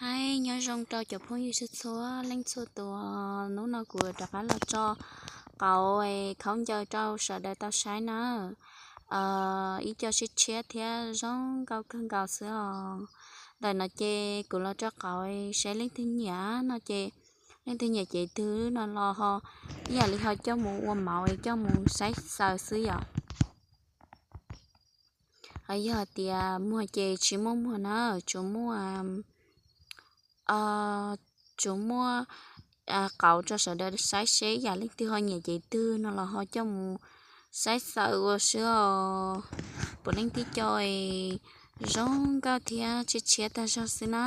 Hais nyob zoo rau cov phooj ywg txhua txhua leej txhua tus, hnub no kuv rov qab los tso qauv khaub ncaws rau sawv daws tau saib na. Ib co tshiab tshiab thiab zoo nkauj kawg nkaus xwb os. Ntawm no ces kuv los tso qauv saib leej twg nyiam no ces leej twg nyiam cev twg no los ho ib yam li ho coj mus ua mauv es coj mus saib xaws xwb yom. Yog hais tias muag ces tsis muaj muag na, tsuas muaj tsuas muaj qauv rau sawv daws saib seb yam leej twg ho nyiam cev twg no los ho coj mus saib xaws ua xwb os. Puav leej tib co es zoo nkauj thiab tshiab tshiab tag zog xwb na.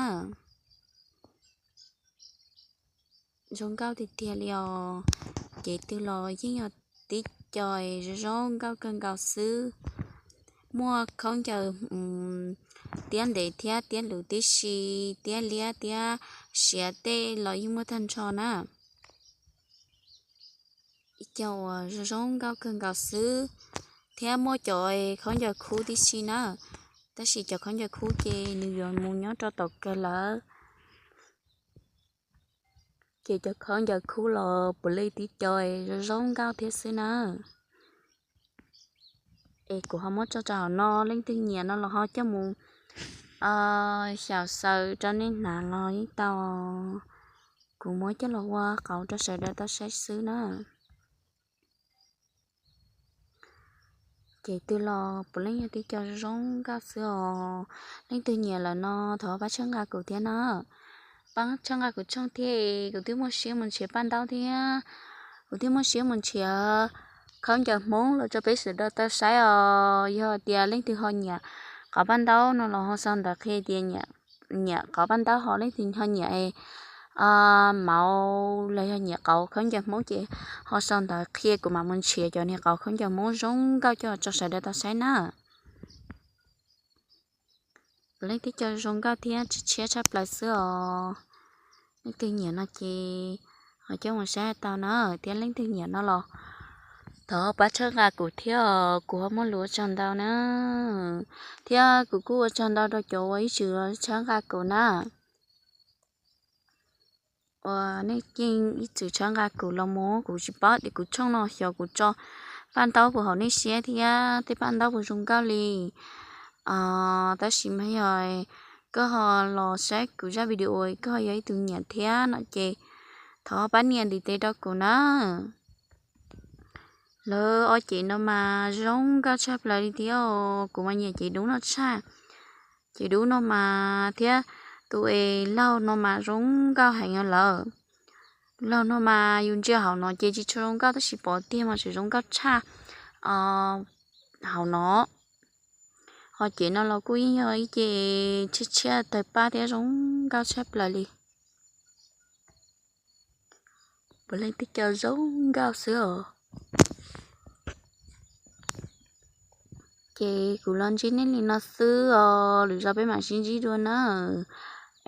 Zoo nkauj tiag tiag li os. Cev twg los yeej yog tib co es zoo zoo nkauj kawg nkaus xwb. Muaj khaub ncaws tiab ntev thiab tiab luv tib si, tiab liab tiab siav tej los yeej muaj tag nrho na. Ib co uas zoo zoo nkauj kawg nkaus xwb, thiab muaj cov khaub ncaws khub tib si na, tab sis cov khaub ncaws khub ces nws yuav mus nyob rau tom kawg lawm. Ces cov khaub ncaws khub los puav leej tib co zoo zoo nkauj thiab xwb na. Es kuv ho muab tso rau hauv no, leej twg nyiam no los ho coj mus xyaum xaws rau nej hnav los yeej tau. Kuv muab coj los ua qauv rau sawv daws tau saib xwb na. Ces twb los puav leej yog tib co zoo nkauj xwb os. Leej twg nyiam lawm no thov pab txhawb nqa kuv thiab na. Pab txhawb nqa kuv tshooj thiab, kuv twb muaj siab mus nrhiav paj ntaub thiab. Kuv twb muaj siab mus nrhiav khaub ncaws Hmoob los rau peb sawv daws tau saib os. Yog tias leej twg ho nyiam qauv paj ntaub no los ho sau ntawv qhia tias nyiam qauv paj ntaub, ho leej twg ho nyiam mauv los yog nyiam qauv khaub ncaws Hmoob ces ho sau ntawv qhia kuv mam mus nrhiav cov niag qauv khaub ncaws Hmoob zoo nkauj coj tso sawv daws tau saib na. Leej twg cov zoo nkauj thiab tshiab tshiab tshaj plaws xwb os. Leej twg nyiam no ces ho coj mus saib tau na, thiab leej twg nyiam no los thov pab txhawb nqa kuv thiab os, kuv ho muaj lus ua tsaug ntau na. Thiab kuv kuj ua tsaug ntau rau cov uas ib txwm txhawb nqa kuv na. Uas nej yeej ib txwm txhawb nqa kuv los mus, kuv tsis paub tias kuv tshooj no xyov kuv tso paj ntaub puas haum nej siab thiab tej paj ntaub puas zoo nkauj li. Tab sis mas yog koj ho los saib kuv zaj video koj ho yog ib tug nyiam thiab no ces thov pab nias ntiv tes rau kuv na. Lawv ob cev no mas zoo nkauj tshaj plaws li thiab, kuv mas nyiam cev dub no tshaj. Cev dub no mas thiab tus es laug no mas zoo nkauj heev lawm. Laug no mas yus ntsia hauv no ces tsis tshua zoo nkauj tab sis pov tiag mas tseem zoo nkauj tshaj hauv no. Ho cev no los kuj yeej yog ib ce tshiab tshiab tawg paj thiab zoo nkauj tshaj plaws li. Puav leej tib co zoo nkauj xwb os. Ces kuv los ntsib nej li no xwb os, lwm zaus peb mam sib ntsib dua na.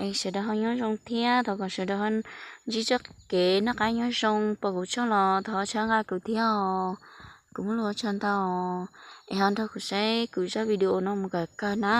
Es sawv daws ho nyob zoo thiab, thov kom sawv daws ho ntsib txoj kev noj qab nyob zoo, pom kuv tshooj los thov txhawb nqa kuv thiab os. Kuv muaj lus ua tsaug ntau, es ho nrog kuv saib kuv zaj video no mus kom kawg na.